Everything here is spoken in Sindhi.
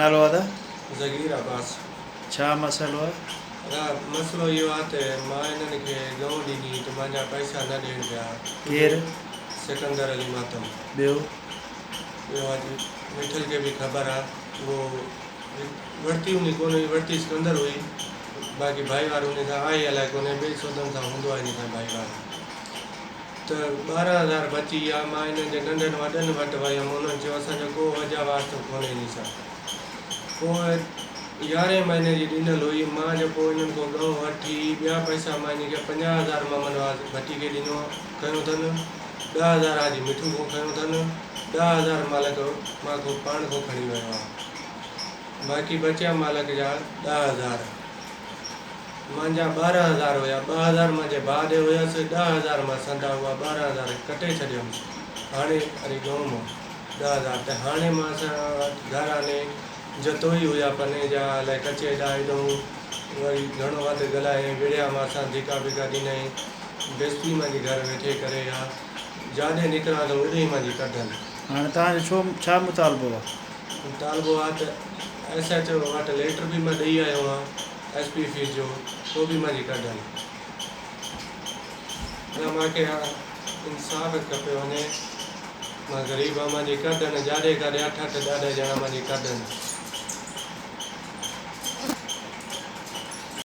نالو ادا؟ ضغير عباس. ڇا مسئلو آ؟ ادا مسئلو اهو آ ته مان انهن کي ڳئون ڏني ته مانجا پئسا نه ڏيڻ پيا. ڪير؟ سڪندر علي ماتم. ٻيو؟ ٻيو اڄ مٺل کي به خبر آ اهو ورتي انهي ڪونه هئي ورتي سڪندر هئي باقي ڀائيوار انهي سان آهي الائي ڪونهي ٻئي سودن سان هوندو آ انهي سان ڀائيوار. ته 12 هزار بچي ويا. مان انهن جي ننڍن وڏن وٽ ويم، انهن چيو اسان جو ڪو وجهه واسطو ڪونهي انهي سان. پوء يارهين مهيني جي ڏنل هئي، مان جو پوء انهن کان ڳئون وٺي ٻيا پئسا مان انهي کي 50 هزار محمد نواز ڀٽي کي ڏنو کنيو اٿن، 10 هزار حاجي مٺو کان کنيو اٿن، 10 هزار مالڪ مان کان پاڻ کان کڻي ويو آ. باقي بچيا مالڪ جا 10 هزار. مانجا 12 هزار هيا، 2000 مانجي ڀاء ڏي هيس، 10 هزار مان سندا هئا، 12 هزار ڪٽي ڇڏيم، هاڻي اري ڳئون مان 10 هزار ته هاڻي مان اسان وٽ گهر آني جتوئي هيا پني جا الائي ڪچي ڏا ايڏهون وري گهڻو وڌ ڳالهايائين وڙهيا مان سان ڌڪا بڪا ڏنائين بيستي مانجي گهر ويٺي ڪري ها جاڏي نڪران ته اوڏي ئي مانجي ڪڍن. هاڻي توهان جو ڇو ڇا مطالبو آ؟ مطالبو آ ته ايس ايڇ او وٽ ليٽر به مان ڏئي آيو آهيان ايس پي آفيس جو سو به مانجي ڪڍن ادا مانکي انصاف کپي وڃي مان غريب آهيان مانجي ڪڍن جاڏي ڪاڏي اٺ اٺ ڏهه ڏهه ڄڻا مانجي ڪڍن.